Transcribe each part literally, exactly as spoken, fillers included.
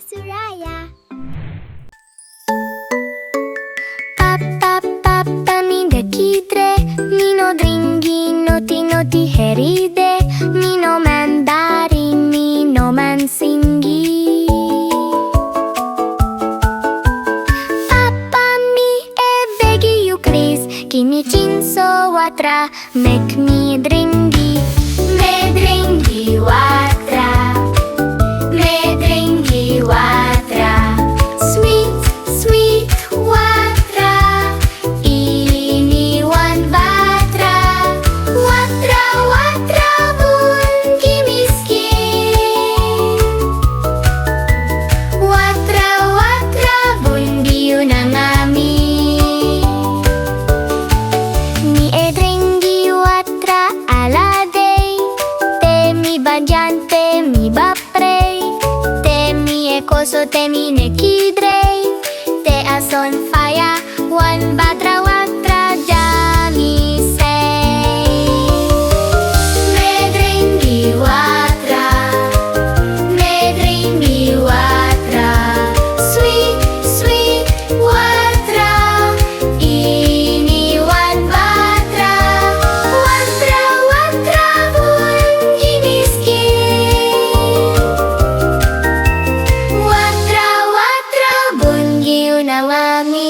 Suraya. Papa, papa, mi neki dre, mi no dringi noti, noti heri de, mi no man bari, mi no man singi. Papa, mi e begi yu plis, gi mi tinso watra, meki mi dringi. Mi e dringi watra. Mi e dringi watra. Switi, switi watra. Ini wan watra. Watra, watra bun gi mi skin. Watra, watra bun gi yu nanga mi. Mi e dringi watra ala dei. Te mi ben dyan, te mi ben prei. Te mi e koso, te mi neki drei. Te a son faya, wan watra, watra dya mi sei. Mi e dringi watra. Mi e dringi watra. Switi, switi watra. Ini wan watra. Watra, watra bun gi mi skin. Watra, watra bun gi yu nanga mi.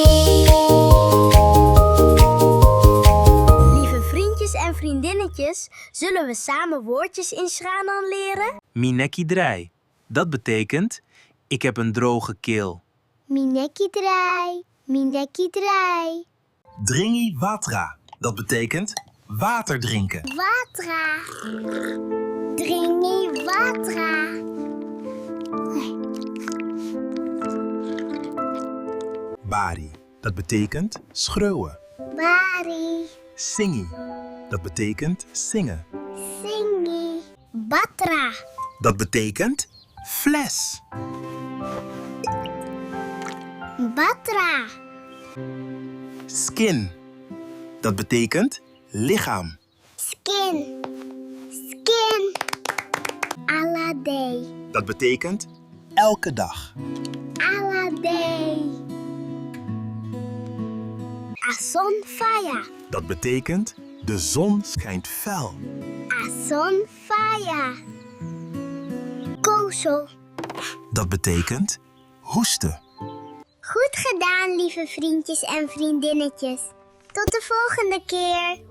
Lieve vriendjes en vriendinnetjes, zullen we samen woordjes in Sranan leren? Mi neki drai. Dat betekent: ik heb een droge keel. Mi neki drai, mi neki drai. Dringi watra. Dat betekent: water drinken. Watra. Dringi watra. Bari. Dat betekent: schreeuwen. Bari. Singi. Dat betekent: zingen. Singi. Batra. Dat betekent: fles. Batra. Skin. Dat betekent: lichaam. Skin. Skin. Ala dei. Dat betekent: elke dag. Ala dei. A son faya. Dat betekent: de zon schijnt fel. A son faya. Koso. Dat betekent: hoesten. Goed gedaan, lieve vriendjes en vriendinnetjes. Tot de volgende keer.